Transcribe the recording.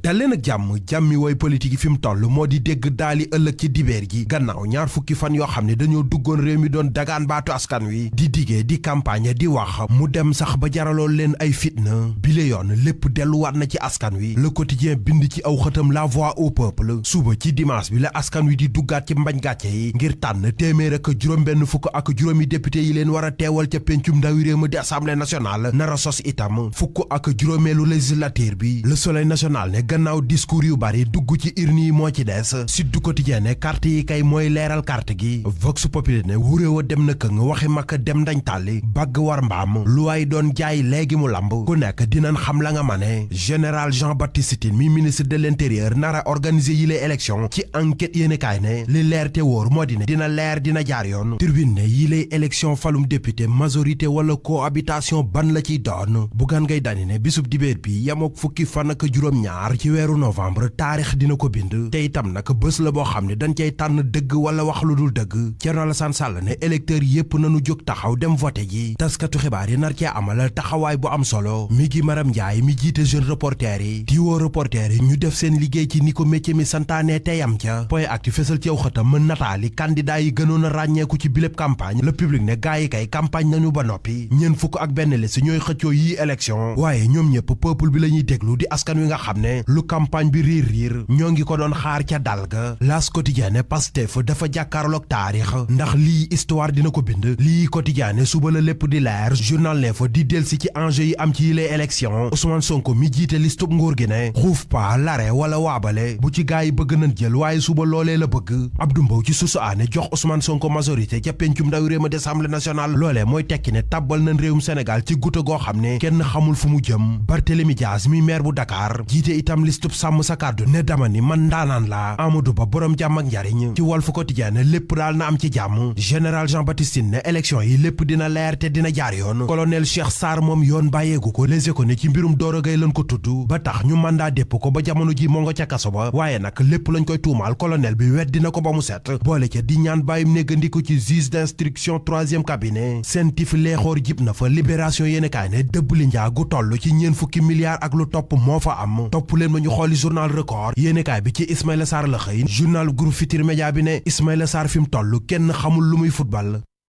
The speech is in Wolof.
daleen ak jàmmi way politique yi fi mu toll moo di dégg daali ëllëg ci dibeer gi gannaaw ñaar fukki fan yoo xam ne dañoo duggoon réew mi doon dagaan baatu askan wi di digee di campagne di wax mu dem sax ba jaraloon leen ay fitna bile yoon lépp delluwaat na ci askan wi le quotidien bind ci aw xëtam la voix au peuple suba ci dimanche bi la askan wi di duggaat ci mbañ gàcce yi ngir tànn téeméer ak juróom-benn fukk ak juróomi député yi leen war a teewal ca pencum ndawi réew mi di assemblée nationale nara sos itam fukk ak juróomeelu législature bi le soleil national ne gannaaw discours yu bari dugg ci urne yi moo ci des Sud du Quotidien ne carte yi kay mooy leeral carte gi Vox Populi ne wuréew a dem na këng waxi makk dem dañ tàlli bagg war mbaam lu waay doon jaay léegi mu lamb ku nekk dinañ xam la nga ma ne général Jean-Baptiste Tine mi ministre de l'intérieur nara organiser yi les élections ci enquête yéene kaay ne li leer te wóor moo di ne dina leer dina jaar yoon Tribune ne yi les élections falum député majorité wala cohabitation ban la ciy doon Bougane Gueye Dany ne bisub dibéer bi yamook fukki fan ak juróom-ñaar ci weeru novembre taarix dina ko bind te itam nag bés la boo xam ne dañ cay tànn dëgg wala wax lu dul dëgg Thierno Alassane Sall ne électeurs yépp nañu jóg taxaw dem voté ji taskatu xibaar yi nar cee amal taxawaay bu am solo mi ngi Maram Ndiaye mi jiite jeune reporter yi di woo reporter yi ñu def seen liggéey ci ni ko métier mi santaane te yam ca point actu fesal ci aw xëtam mën nataali candidat yi gënoon a ràññeeku ci bileb campagne le public ne gaa yi kay campagne nañu ba noppi ñeen fukk ak benn liste ñooy xëccoo yi élection waaye ñoom ñëpp peuple bi la ñuy déglu di askan wi nga xam ne lu campagne bi riir ñoo ngi ko doon xaar ca dal ga L'As Quotidien Pastef dafa jàkkaarloog taarix ndax lii histoire dina ko bind lii Quotidien suba la lépp di leer journal ne fa di delsi ci enjeu yi am ci yile élection Ousmane Sonko mi jiite listub nguur gi ne xuuf pa lare wala waabale bu ci gaa yi bëgg nañ jël waaye suba loolee la bëgg Abdou Mbow ci susu aane jox Ousmane Sonko majorité ca pencum ndaw réew ma di Assemblée nationale loolee mooy tekki ne tàbbal nañ réewum Sénégal ci guta goo xam ne kenn xamul fu mu jëm Barthélémy Dias mi maire bu Dakar jiite itam listub sàmm sa kàddu ne dama ni man ndaanaan la Amadou Ba borom jàmm ak njariñ ci Walf Quotidien lépp daal na am ci jàmm général Jean-Baptiste Tine ne élection yi lépp dina leer te dina jaar yoon colonel Cheikh Sarr moom yoon bàyyeegu ko Les Échos ne ci mbirum Doro Gaye lañ ko tudd ba tax ñu mandat dépp ko ba jamono ji moo nga ca kaso ba waaye nag lépp lañ koy tuumaal colonel bi wet dina ko ba mu set boole ca di ñaan bàyyim néggandiku ci juge d'instruction 3e cabinet seen tifi leexoor jib na fa libération yéene kaay ne dëbb li njaa gu toll ci ñeen fukki milliards ak lu topp moo fa am topp leen ma ñu xooli journal Record yéenekaay bi ci Ismaïla Sarr la xëy journal Groupe Futurs Médias bi ne Ismaïla Sarr fi mu toll kenn xamul lu muy football